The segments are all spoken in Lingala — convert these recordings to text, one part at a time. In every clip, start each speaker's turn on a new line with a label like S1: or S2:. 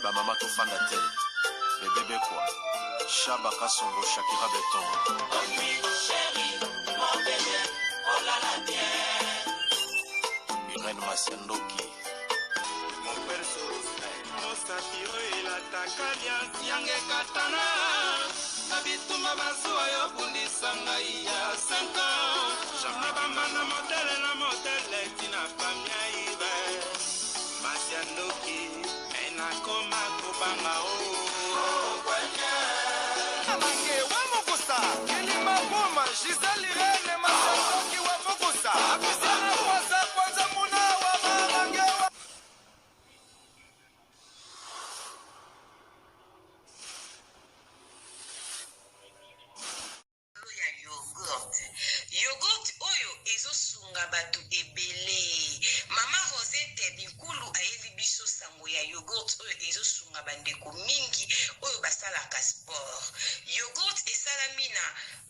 S1: Ba mama tofanda te. Bebe Bekwa, Shaba Kasongo, Shakira Beton. Irène Masiandoki.
S2: Mosapi oyo elataka liasi yange ekatana na bitumba bazuwa yo bundisa ngai ya 5 ans na bambanda modele na modele tina famia ibe masi ya ndoki me nakoma kobanga o
S3: Amange wa Mukusa, Kilima Buma, Gisèle Irene, Masandoki wa Mukusa, Apisiana Kwanza Kwanza Muna wa Mamange wa
S4: Likolo ya yoghurt. Yoghurt oyo ezo sunga batu ebele. Mama Rosette Binkulu ayeli biso sango ya yoghurt oyo ezo sunga ba ndeko mingi oyo basalaka sport. Yoghurt esalami na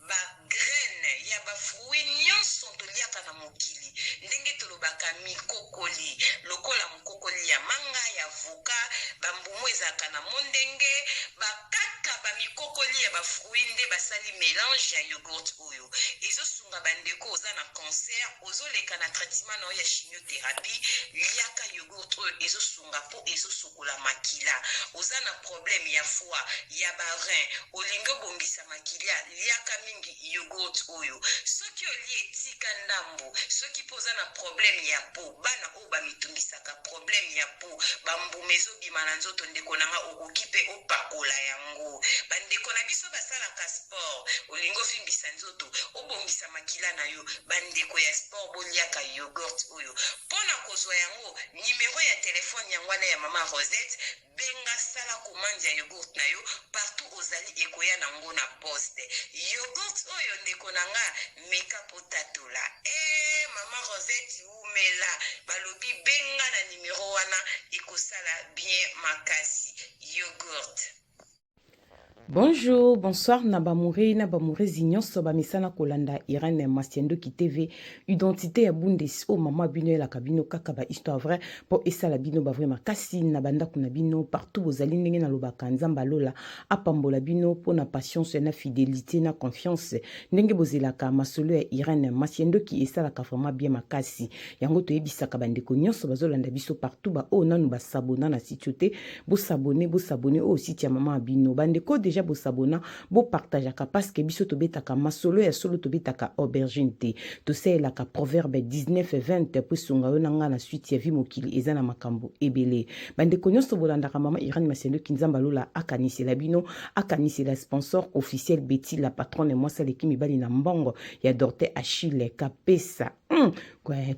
S4: ba graines ya ba fruits nionso toliaka na mokili ndenge tolobaka mikokoli lokola mokokoli ya manga, ya avocat, ba mbuma ezalaka na mondenge, ba kaka ba mikokoli ya ba fruits nde basali melange ya yoghurt oyo ezo sunga ba ndeko oza na cancer ozo leka na traitement na yo ya chimiotherapie liaka yoghurt oyo ezo sunga po ezo sokola makila oza na problème ya foie ya ba rein olingi obongisa makilia liaka mingi yoghurt oyo soki olie tika ndambu soki pe oza na problème ya peau bana oyo ba mitungisaka problème ya peau ba mbuma ezo bima na nzoto ndeko na nga okoki pe opakola yango ba ndeko na biso basalaka sport olingi ovimbisa nzoto obongisa makila na yo ba ndeko ya sport boliaka yoghurt oyo pona kozwa yango numero ya telephone yango wana ya mama Rosette Benga sala commande ya yogourt na yo partout ozali ekoya na ngo na poste. Yogourt oyo ndeko na nga meka po tatola. Eeh maman Rosette wumela balobi benga na numero wana ekosala bien makasi. Yogourt.
S5: Bonjour, bonsoir na ba murei na ba murezi nyonso ba mesana kolanda Irène Masiandoki TV, identité ya Bundes o mama bino elaka bino kaka ba histoire vraie po esala bino ba vrai makasi na bandako na bino partout bozali ndenge nalobaka Nzambe alola apambola bino po na patience na fidelité na confiance ndenge bozelaka masolo ya Irène Masiandoki esalaka vraiment bien makasi yango toyebisaka bandeko nyonso bazolanda biso partout ba oyo nanu basabona na site te bosabone bosabone oyo site ya mama ya bino bandeko deja bosabona bopartageaka parceke biso tobetaka masolo ya solo tobetaka aubergine te tosalelaka proverbe 19 20 mpo esunga yo na ngai na suite ya vie mokili eza na makambo ebele bandeko nyonso bolandaka mama irene masendoki nzambe alola akanisela bino akanisela sponsor officiel betty la patronne mwasi aleki mibali na mbongo ya dorte achille kapesa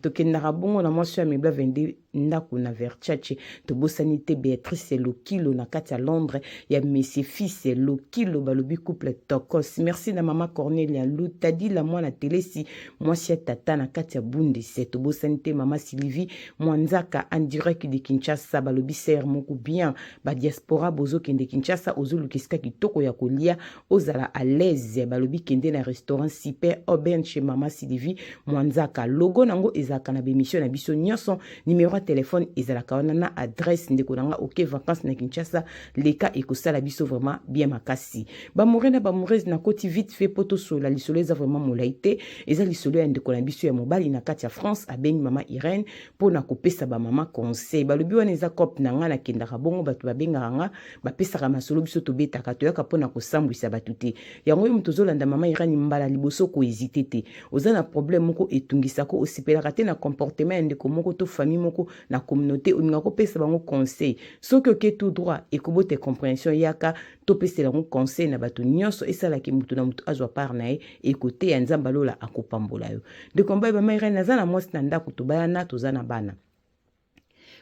S5: Tokendaka bongo na mwasi ya mibla 22 ndako na Verchace. Tobosani te Beatrice Lokilo na kati ya Londres ya Monsieur Fils Lokilo balobi couple tokos. Merci na mama Cornelia Lutadila mwana Telesi mwasi ya tata na kati ya Bundes. Tobosani te mama Sylvie Mwanzaka en direct de Kinshasa balobi sœur moko bien ba diaspora bozokende Kinshasa ozoluka esika kitoko ya kolia ozala à l'aise balobi kende na restaurant super auburn chez mama Sylvie Mwanzaka logo nango ezalaka na bemission na biso nyonso numero ya telefone ezalaka wana na adresse ndeko na nga oke vacances na Kinshasa leka ekosala biso vraiment bien makasi bamoure na bamourese nakoti vite fait po tosola lisolo eza vraiment molai te eza lisolo ya ndeko na biso ya mobali na kati ya France abengi mama Irène mpo na kopesa bamama conseil balobi wana eza cope na nga nakendaka bongo bato babengaka nga bapesaka masolo biso tobetaka toyaka mpo na kosambwisa bato te yango yo moto ozolanda mama irani mbala liboso kohezite te oza na problème moko etungisako osepelaka te na comportement ya ndeko moko to famille moko na communauté olingaka kopesa bango conseil soki oke tout droit ekobota comprehension yaka topesela yango conseil na bato nyonso esalaki moto na moto azwa part na ye ekoteya nzambe alola akopambola yo ndeko mobali mama irani naza na mwasi na ndako tobalana toza na bana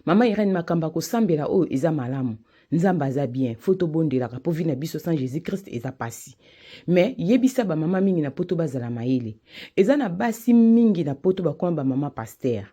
S5: Mama Irène makambo ya kosambela oyo eza malamu nzambe aza bien fo tobondelaka mpo vi na biso sans jésus christ eza pasi mais yebisa bamama mingi na poto bazala mayele eza na basi mingi na poto bakoma bamama paster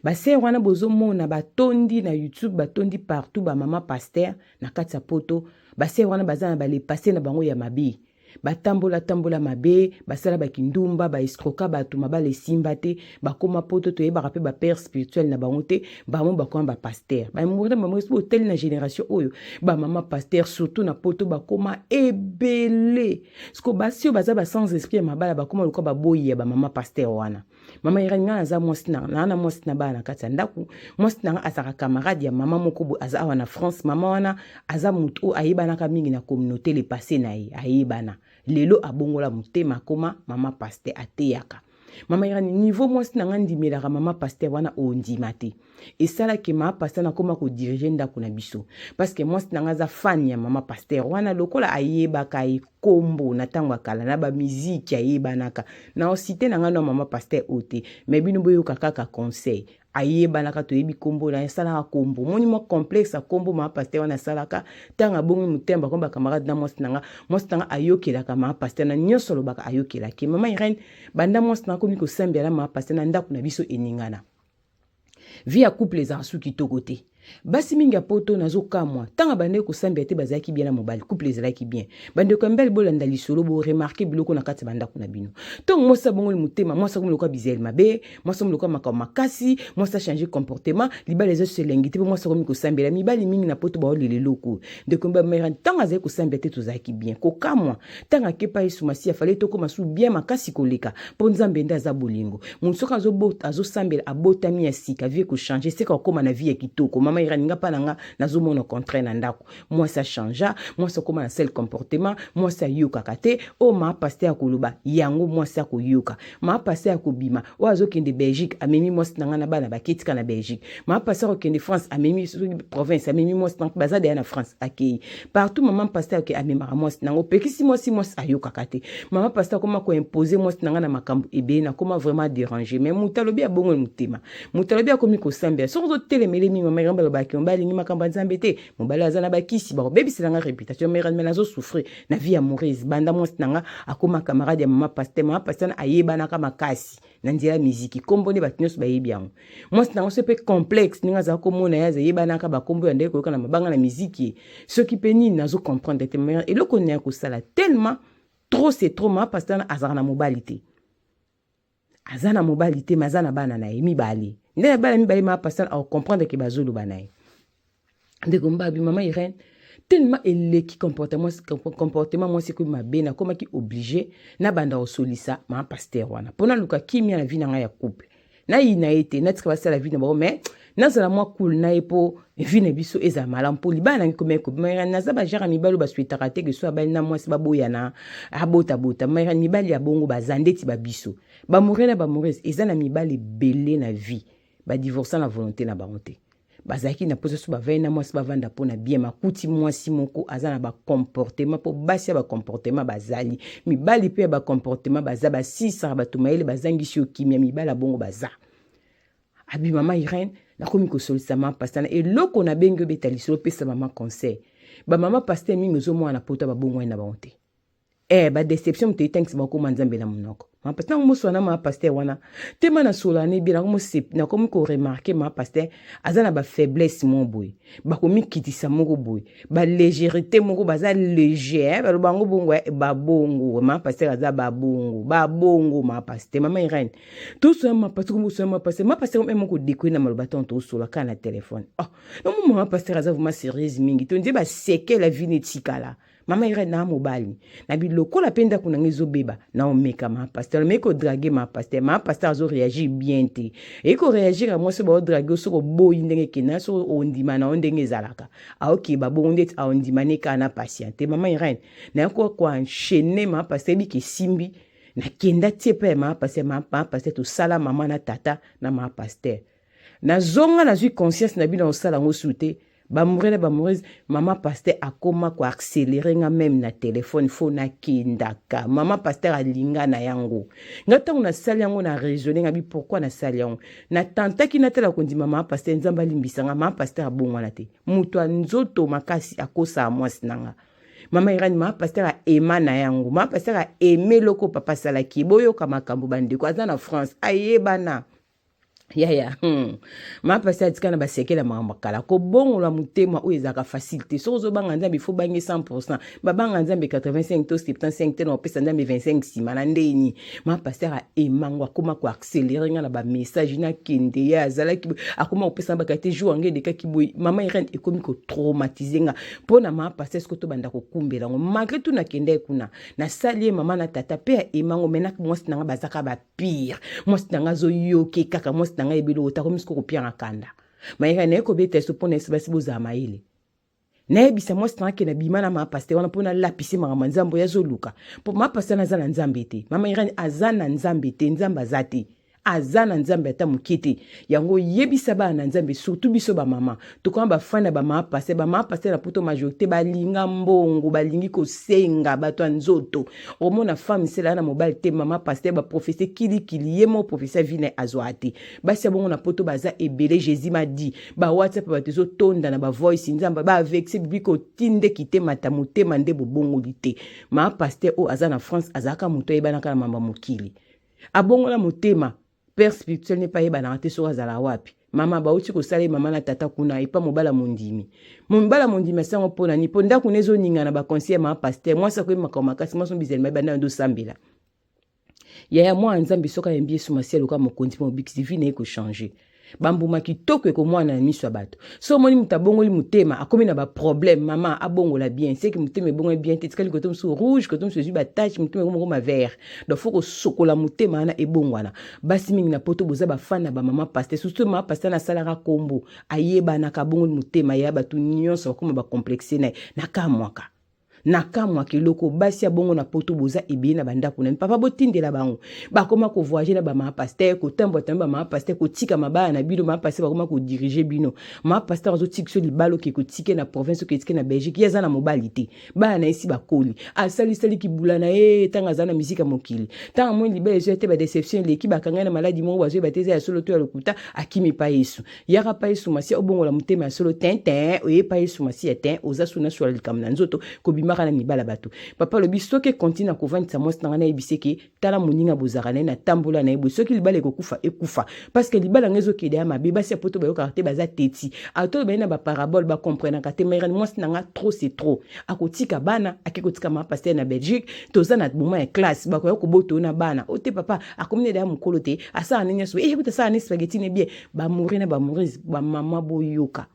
S5: basere wana bozomona batondi na youtube batondi partout bamama paster na kati ya poto basere wana baza na balepasse na bango ya mabe. Batambola tambola mabe, basala ba kindumba, ba escroka bato, mabala esimba te, bakoma poto, toyebaka pe ba père spirituel na bango te, bango bakoma ba pasteur. Ba mourir ba mourir oteli na génération oyo, ba mama pasteur surtout na poto bakoma ebele. Siko basi oyo baza ba sans esprit ya mabala bakoma lokola baboyi ya ba mama pasteur wana. Mama Irene, nga naza mwasi na na na mwasi na bana na kati ya ndako. Mwasi na nga azalaka camarade ya mama moko boye aza awa na France. Mama wana aza moto oyo ayebanaka mingi na communauté le passé na ye ayebana. Lelo abongola motema akoma mama pasteur ateyaka. Mama Irene, niveau mwasi na nga ndimelaka mama pasteur wana ondima te. Esalaki mama pasteur nakoma ko diriger ndako na biso parce que mwasi na nga aza fan ya mama pasteur wana lokola ayebaka ye kombo na tango ya kala na ba miziki ayebanaka na osite na nga no mama pasteur oyo te mais bino boyoka kaka conseil ayebanaka toyebi kombo na ye asalaka kombo omoni mwa complexe ya kombo mama pasteur wana asalaka ntango abongi motema bakomi ba camarade na mwasi na nga mwasi na nga ayokelaka mama pasteur na nyonso alobaka ayokelaki mama Irène banda mwasi na akomi kosambela na mama pasteur na ndako na biso eningana vie ya couple ezalaka su kitoko te basi mingi ya poto nazokamwa ntango abandaki kosambela te bazalaki bien na mobali couple ezalaki bien bandeko ya mibali bolanda lisolo boremarke biloko na kati ya bandako na bino ntango mwasi abongoli motema mwasi akomi lokola bizali mabe mwasi akomi lokola makambo makasi mwasi achange comportement libala eza susu elengi te mpo mwasi akomi kosambela mibali mingi na poto baolela eloko ndeko mibali mera ntango azali kosambela te tozalaki bien kokamwa ntango akepa yesu masiya fale tokóma su bien makasi koleka mpo nzambe nde aza bolingo moto soki azosambela abotami ya sika vie ekochange seka okóma na vie ya kitoko mama irani nga mpa na nga nazomona contraire na ndako mwasi achangea mwasi akóma na sel comportement mwasi ayokaka te oyo maa paster akoloba yango mwasi akoyoka maa paster akobima oyo azokende belgique amemi mwasi na nga na bana baketika na belgique maa paster akokende france amemi province amemi mwasi na baza deya na france akei partout mama pasteur ake amemaka mwasi nango opekisi mwasi mwasi ayokaka te mama pasteur akoma koimpose mwasi na ngai na makambo ebele nakoma vraiment déranger mais moto alobi abongoli motema moto alobi akomi kosambela soki ozotelemele mingi mama iramba alobaki mobali alingi makambo ya nzambe te mobali aza na bakisi bakobebisela ngai réputation mais mais nazosouffrir na vie amoureuse banda mwasi na ngai akoma camarade ya mama pasteur mama pasteur ayebanaka makasi na nzela ya miziki nkombo nde bato nyonso bayebi yango mwasi na yango so mpe complexe ndenge azala komona ye azayebanaka bakombo ya ndenge koyoka na mabanga na miziki soki mpe nini nazo comprendre te mais eloko nini ya kosala tellement trop c'est trop ma pasteur azalaka na mobali te aza na mobali te mais aza na bana na ye mibale nde na bana mibale ma pasteur akocomprendre ke bazoloba na ye ndeko mbabi mama Irène tellement eleki comportement comportement mwasi ekomi mabe nakomaki oblige nabanda kosolisa mama pasteur wana mpo naluka kimia na vie na ngai ya couple nayina ye te natika basala vie na bango mais nazala mwa cool na ye mpo vie na biso ezala malamu mpo libala nange ekomi ekobima naza bajare ya mibali oyo baswetaka te ke so abali na mwasi baboyana abotabota mara mibali ya bongo baza ndeti babiso bamoure na bamourese eza na mibali ebele na vie badivorsa na volonté na bango te bazalaki na mposa so bavandi na mwasi bavanda mpo na bien makuti mwasi moko aza na bacomportement mpo basi ya bacomportement bazali mibali mpe ya bacomportement baza basisaka bato mayele bazangisi yo kimia mibali ya bongo baza abi mama Irène nakomi kosolisa mama pasteur na eloko nabengi obeta lisolo opesa mama conseil bamama pasteur mingi ozomona na poto babongwani na bango te eh ba deception moto etangisa bakoma nzambe na monoko ma pasteur nango moswana ma pasteur wana tema na sola ne bien nakomi nakomi ko remarquer ma pasteur aza na ba faiblesse moko boye bakomikitisa moko boye ba légèreté moko baza léger eh, baloba yango bongo eh, babongo ma pasteur aza babongo babongo ma pasteur mama Irène tosola ma pasteur komosola ma pasteur ma pasteur meme moko dekoye na maloba ntango tosola kaka na telefone oh nomo mama pasteur aza vraiment sérieuse mingi to nde basekela vini etikala Mama Irène na mobali na bilokola pe ndako na ngai ezobeba na omeka ma pasteur mais ko draguer ma pasteur ma pasteur azo réagir bien te et ko réagir ya mwasi ba draguer soki oboyi ndenge kenda soki ondima na yo ndenge ezalaka aokeba bongo ndeti aondima ne kaka na patiente mama Irène na ko ko enchaîner ma pasteur biki esimbi nakenda tie pe ma pasteur ma pasteur tosala mama na tata na ma pasteur nazonga nazwi conscience na bino osala yango su te bamoure na bamoureuse mama pasteur akoma koaccelere nga meme na telefone fo nakendaka mama pasteur alinga na yango nga ntango nasali yango na raisonne nga bi pourkui nasali yango natantaki natala kondima mama pasteur nzambe alimbisa nga mama pasteur abongwana te moto ya nzoto makasi akosaka mwasi na nga mama irani mama pasteur aema na yango mama pasteur aeme eloko papa asalaki boyoka makambo bandeko aza na france ayebana. Yaya, Mapasi atika na basekele ya makambo kala. Kobongola motema oyo ezalaka facile te. Soki ozobanga Nzambe, il faut bange 100%. Babanga Nzambe 85 to 75 te, na opesa Nzambe 25 nsima na ndeni. Ma pasteur aemango akoma koaccéléré nga na bamessage, nakende ye azalaki akoma kopesa baka te jour yango elekaki boye. Mama Irene ekomi kotraumatize nga mpo na ma pasteur. Soki tobanda kokumbela yango, malgré tout nakende ye kuna, nasali ye mama na tata mpe ya emango me na mwasi na nga bazaka ba pire. Mwasi na nga azoyoke kaka, mwasi na nga ebele oyo takomi siko kopianga kanda mayeka naye kobeta eso mpo na yeso. Basi, bozala mayele. Nayebisa mwasi na nga ke nabima na mapasteur wana mpo nalapisi makambo ya Nzambe oyo azoluka, mpo mapasteur wana aza na Nzambe te. Mama Irene aza na Nzambe te, Nzambe aza te, aza na Nzambe ata moke te. Yango yebisa bana na Nzambe, surtout biso bamama tokoma bafani ya bamama pasteur. Bamama pasteur na poto, majorité balinga mbongo, balingi kosenga bato ya nzoto. Omona femme sela na mobali te, mama pasteur baprofese kilikili, ye moko profese vi na azwa te. Basi ya bongo na poto baza ebele. Jésus m'a dit, bawhatsapp bato ezotonda na bavoice, Nzambe bavexe bibi kotindeki te, mata motema nde bobongoli te. Mama pasteur oyo aza na France azalaka moto ayebanaka na mamba mokili, abongola motema. Père spirituel ne mpe ayebanaka te soki azala wapi. Mama bauti kosala ye mama na tata kuna epa mobala mondimi. Mobala mondimi asango mpo na nini? Mpo ndako na ezoningana, baconseil ya mama pasteur, mwasi akoyeba makambo makasi, mwasi mobizali mabe banda ndosambela. Yaya, mwana Nzambe soki ayembi Yesu Masiya lokola mokonzi mpe mobikisi, vie na ye kochange, bambuma kitoko ekomwana na miso ya bato. So omoni moto abongoli motema akomi na baproblème, mama abongola bien, seke motema ebongoli bien te, etikali kote mosusu rouge, kote mosusu ezwi batache, motema ekomokoma vert. Donc faut kosokola motema wana ebongwana. Basi mingi na poto boza bafan na bamama pasteur, surtout mama pasteur nasalaka kombo ayebanaka, abongoli motema ya bato nyonso bakoma bacomplexe na ye. Nakamwaka, nakamwaka eloko basi ya bongo na poto boza ebele na bandako na papa, botindela bango, bakoma kovoyage na bamama pasteur, kotambola tamba bamama pasteur, kotika mabaya na bino. Mama pasteur bakoma kodirige bino. Mama pasteur azotika so libala, oke kotike na province, oke etike na Belgique, ye aza na mobali te, bana na ye si bakoli, asalisali kibula na ye ntango aza na misika mokili. Ntango amoni libala ezwa te, badeception eleki, bakangai na maladi moko bazoyeba te eza ya solo to ya lokuta, akimi pa Yesu. Yaka pa Yesu Masiya, obongola motema ya solo. Tintin oye pa Yesu Masiya te, oza suna sula likambo na nzoto, kobimaka na mibala bato. Papa alobi soki ekontinue na kovandisa mwasi na ngai, nayebisi ke tala moninga bozalaka na ye, natambola na ye boye, soki libala ekokufa, ekufa, parce que libala yango ezokende ya mabe. Basi ya poto bayokaka te, baza teti, atoloba ye na baparabole, bakomprenaka te. Mairani mwasi na nga, trop c'est trop, akotika bana, ake kotika mama pasteur na Belgique. Toza na moment ya classe, bakoya kobota oyo na bana o te. Papa akomi nede ya mokolo te, asala nini nyonso ekuta, asala ne spaghetti ne bien. Bamouri na bamourise, bamama boyoka,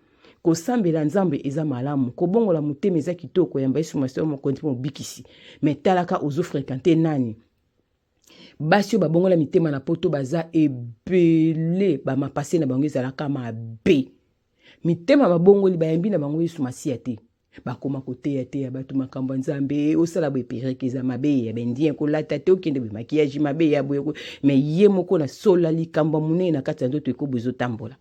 S5: kosambela Nzambe eza malamu, kobongola motema eza kitoko, yamba Yesu Masiya mokonzi mpe mobikisi, me talaka ozofréquente nani. Basi oyo babongola mitema na poto baza ebele, bamapase na bango ezalaka mabe, mitema babongoli, bayambi na bango Yesu Masiya te, bakoma koteya-teya bato makambo ya Nzambe. Osala boye, perruque eza mabe ya baindien, kolata te, okende boye, maquillage mabe ya boye. Me ye moko na sola likambo ya monene na kati ya nzoto ekobo ezotambola.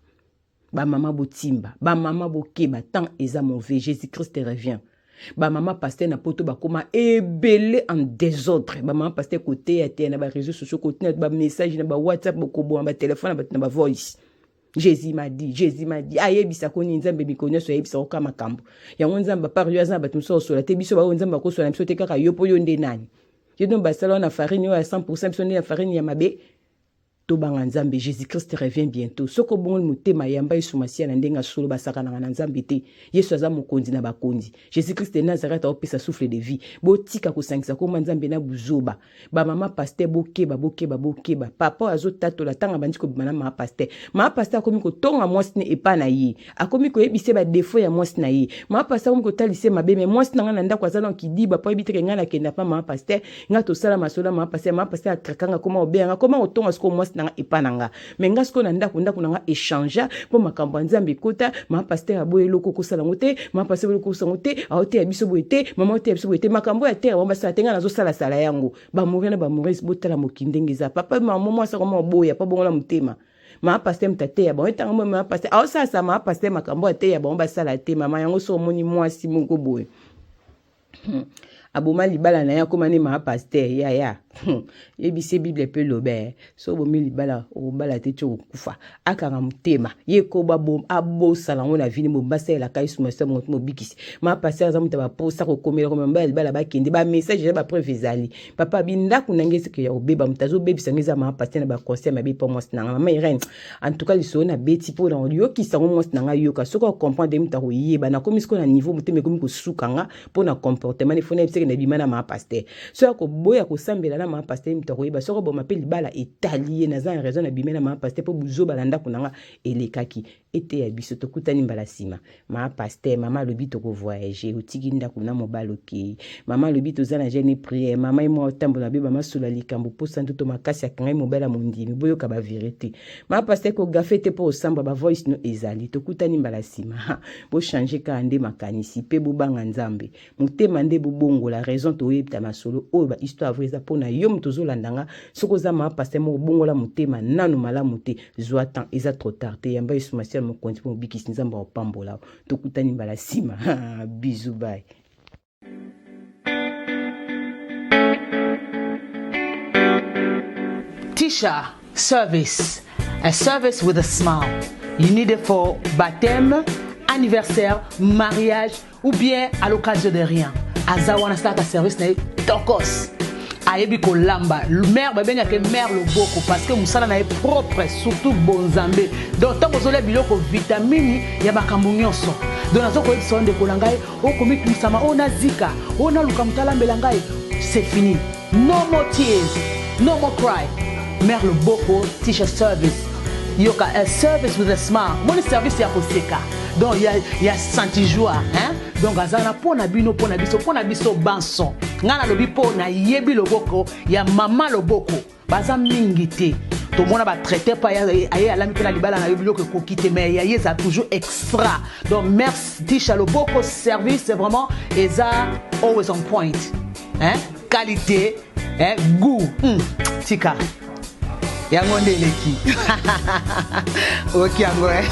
S5: Bamama botimba, bamama bokeba, temps eza mauvais, Jésus Christ revient. Bamama pasteur na poto bakoma ebele en désordre. Bamama pasteur koteya teya na baréseau sociaux, kotina bamessage na bawhatsapp, bokoboma batelefone na bato na bavoice. Jésus m'a dit, Jésus m'a dit, ayebisako nini? Nzambe mikolo nyonso ayebisako ka makambo yango. Nzambe apart yo aza na bato mosusu akosola te. Biso baoyo Nzambe akosola na biso te, kaka yo, mpo yo nde nani? Yo donc basala wana farine oyo ya 100, biso nde na farine ya mabe. Tobanga Nzambe, Jésus Christ revient bientôt. Soki obongoli motema, yamba Yesu Masiya na ndenge solo, basakanaka na Nzambe te. Yesu aza mokonzi na bakonzi, Jésus Christ de Nazareth aopesa souffle de vie. Botika kosangisa koma Nzambe na buzoba. Bamama pasteur bokeba, bokeba, bokeba. Papa oyo azotatola, ntango abandi kobima na mama pasteur, mama pasteur akomi kotonga mwasi ne epa na ye, akomi koyebisa ye badefo ya mwasi na ye. Mama pasteur akomi kotalisa ye mabe. Me mwasi na ngai na ndako aza na kidiba, mpo ayebi teke ngai nakenda pa mama pasteur, ngai tosala masolo ya mama pasteur. Mama pasteur akrakanga, akoma kobenga, akoma kotonga sikoyo mwasi na ngai epa na nga. Me ngai sikoyo na ndako, ndako na nga echangea mpo makambo ya Nzambe ekota. Mama pasteur aboya eloko okosala yango te, mama pasteur eloko okosala yango te, aoteya biso boye te, mama oteya biso boye te, makambo ya terre bango basala te, ngai nazosalasala yango. Bamouri na bamorise, botala mokili ndenge eza. Papa, mama, mwasi akoma oboya mpo bongola motema. Mama pasteur moto ateya bango, etanga moi mama pasteur aosalasa mama pasteur makambo ateya bango basala te. Mama yango, so omoni mwasi moko boye, aboma libala na ye, akóma ne mama pasteur, yaya. Yebise Bible mpe eloba eh, so obomi libala okobala te ti okokufa. Akanga motema ye kobo abosana yango na vini bomi basalelaka Yesu Masiya moto mobikisi. Ma pasteur aza moto ya baposa kokomela komela mobali libala bakende ba message eza ba preuve ezali. Papa abi ndako na ngai esika ya kobeba moto azobebisa yango eza ma pasteur na ba conseil mabe mpo mwasi na ngai mama Irène. En tout cas lisolo na beti mpo na oyokisa yango mwasi na ngai yoka soki ocomprendre moto akoyeba nakomi sikoyo na niveau motema ekomi kosuka nga mpo na comportement ne fo nayebisaki na bima na ma pasteur. Soki akoboya kosambela na ma pasteur moto akoyeba soki oboma mpe libala etali ye naza na raison na bima na ma pasteur mpo buzoba na ndako na nga elekaki. Eteya biso tokutani mbala nsima. Ma pasteur mama alobi toko voyager otiki ndako na mobali okei. Mama alobi toza na jeune prière mama ye mwa otambola mabe bamasolo ya likambo posa ntoto makasi akangai mobali ya mondimi boyoka ba verite. Ma pasteur ko gafe te mpo osamba ba voice no ezali tokutani mbala nsima. Bo changer kaka nde makanisi mpe bobanga Nzambe. Motema nde bobongola raison toyebita masolo oyo ba histoire vraie eza pona yo moto ozolanda nga soki oza ma pasteur moko bongola motema nanu malamu te zwa temps eza trop tard te yamba Yesu Masiya mokonzi mpe mobikisi Nzambe akopambola tokutani mbala nsima bisous bye.
S6: Tisha Service, a service with a smile. You need it for baptême, anniversaire, mariage ou bien à l'occasion de rien. Aza wana asalaka service na ye tokos. Ayebi kolamba. Mère babengaka ye mère loboko parce que mosala na ye propre, surtout bonzambe. Donc ntango ozolia biloko vitamini ya makambo nyonso. Donc nazo koyebisa yo ndeko na ngai, okomitungisama, oyo nazika, oyo naluka moto alambela ngai, c'est fini. No more tears, no more cry. Mère Loboko Tisha Service. Yoka, a service with a smile. Moni service ya koseka. Donc ya ya senti joie, hein? Donc azana pona bino, pona biso, pona biso banso. Nga nalobi po na yebi loboko ya mama loboko. Baza mingi te. Tomona ba traiter pa aye alami pe na libala na yo biloko ekoki te mais ya ye eza toujours extra. Donc merci Tisha Loboko service vraiment eza always on point. Hein? Qualité, hein? Goût. Tika. Yango nde eleki. Oyoki yango, hein?